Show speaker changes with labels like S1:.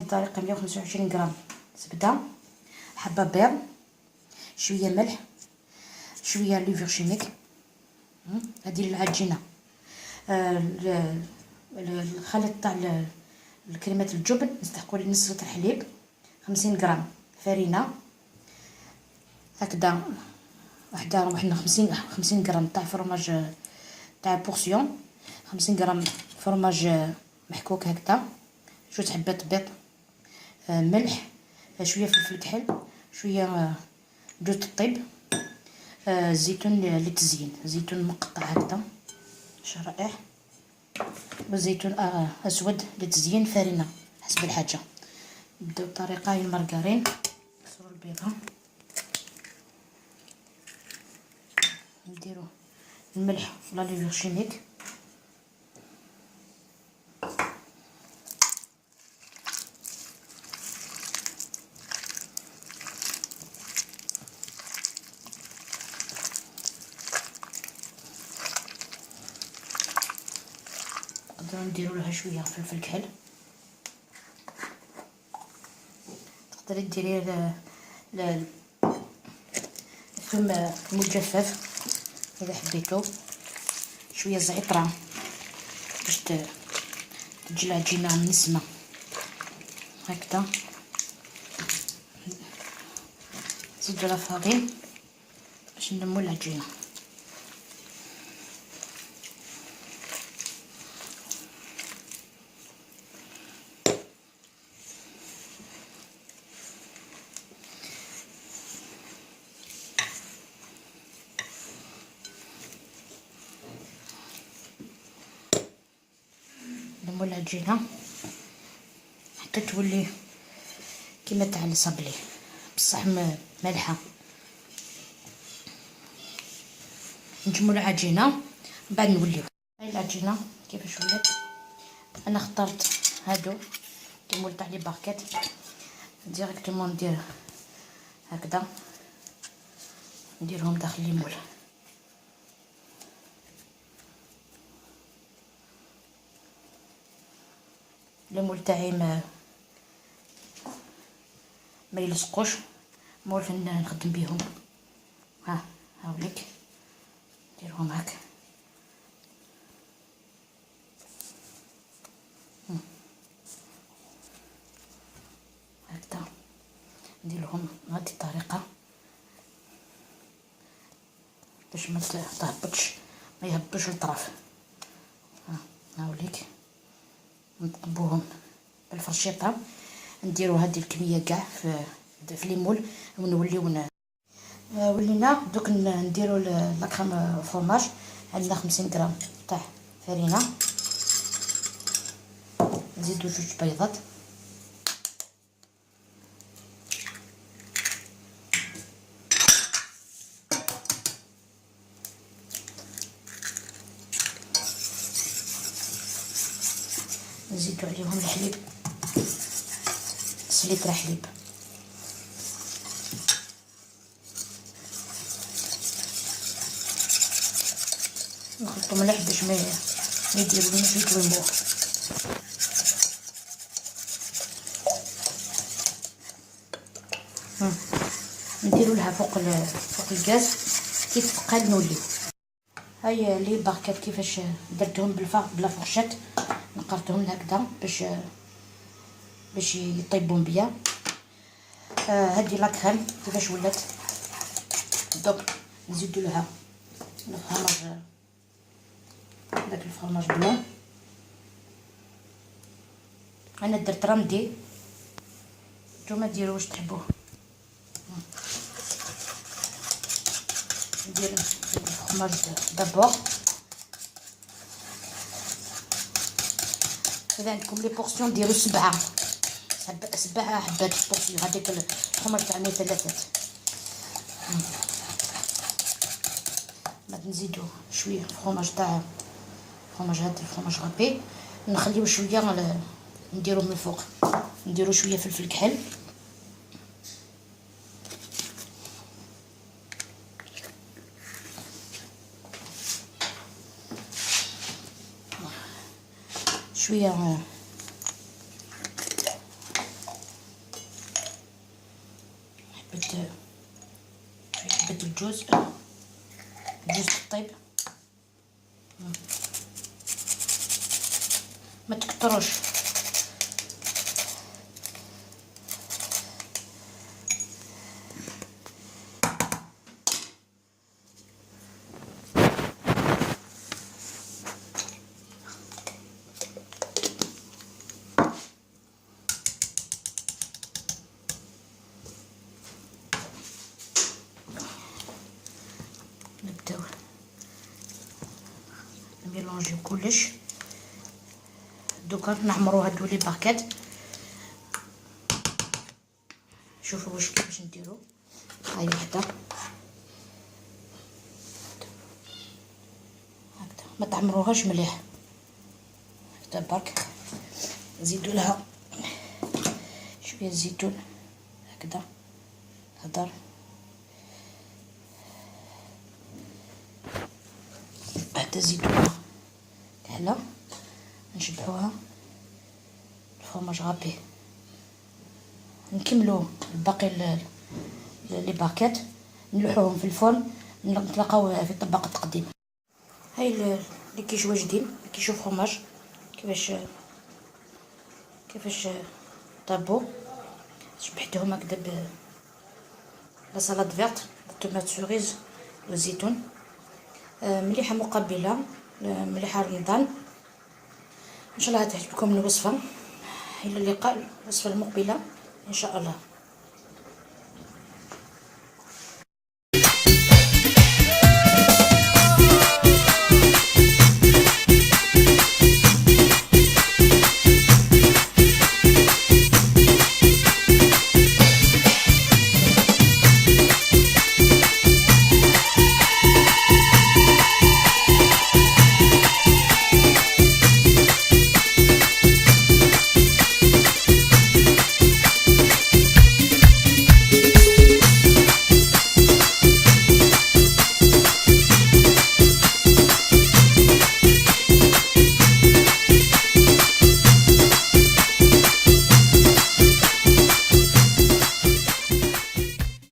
S1: الطريقة 125 غرام زبدة، حبه بيض، شوية ملح، شوية levure chimique. هذه العجينة، الخليط تاع الكريمات الجبن. نستحقوا نص لتر حليب، 50 غرام فرينه، هكذا وحده وحنا 50 غرام تاع فرماج تاع portion، 50 غرام فرماج محكوك هكذا، شوية حبات بيض، ملح، شوية فلفل كحل، شوية جوز الطيب، زيتون للتزيين، زيتون مقطع هكذا شرائح، وزيتون اسود للتزيين، فرينه حسب الحاجة. نبداو الطريقة. هي المارغرين، نكسرو البيضة، نديرو الملح و la levure chimique، نقدروا نديرو لها شوية فلفل كحل. تقدري ديري الثوم مجفف اذا حبيتو، شوية زعتره باش تجي العجينة منسمه هكذا. نزيدو la farine باش نلمو العجينة. نلمو العجينة حتى تولي كيما تاع الصابلي بصح مالحة. نجمو العجينة من بعد نوليو. هاي العجينة كيفاش ولات. انا اخترت هادو les moules تاع les barquettes، directement ندير هكذا، نديرهم داخل les moules. les moules تاعي ما يلصقوش، مولف نخدم بيهم. ها هاوليك نديرهم هكا. هكذا نديرهم بهذه الطريقة باش ما تهبطش، ما يهبطوش الطرف. ها هاوليك نطبوهم بالفرشيطه. نديرو هذه الكمية كاع في les moules ونوليو ولينا دوك نديرو la crème fromage. عندنا 50 غرام تاع فرينه، نزيدو جوج بيضات، نزيدو عليهم الحليب، نص لتر حليب. نخلطو مليح باش ما يديرولناش يتلمو. نديرو لها فوق الغاز كي تثقل نوليو. هاي les barquettes كيفاش درتهم ب la fourchette، نقرتهم هكذا باش يطيبون بيا. هادي la crème كيفاش ولات. دوك نزيدو لها الفرماج، داك ال fromage blanc. انا درت رمدي، نتوما ديروا واش تحبوه. ندير ال fromage d'abord. اذا عندكم les portions ديروا 7 حبات portion، هذيك الفرماج تاع المثلثات. بعد نزيدو شوية فرماج تاع فرماج، هذا ال fromage râpé. نخليو شوية نديرو من الفوق، نديرو شوية فلفل كحل، شوية طيب. ما تكتروش. نبداو نميلونجيو كلش. دوكا نعمرو هادو les barquettes. شوفوا واش كيفاش نديرو. هاي وحده هكذا، ما تعمروهاش مليح هكذا برك، زيدوا لها شويه زيتون هكذا هدر. حتى زيدوها كحله، نشبعوها ال fromage râpé. نكملو الباقي les barquettes، نلوحوهم في الفرن، نتلاقاو في طبق التقديم. هاي les quiches واجدين، quiche au fromage كيفاش طابو. شبحتهم هكذا ب la salade verte، tomates cerises والزيتون. مليحه مقبله، مليحه رمضان. ان شاء الله تعجبكم الوصفه. الى اللقاء الوصفه المقبله ان شاء الله.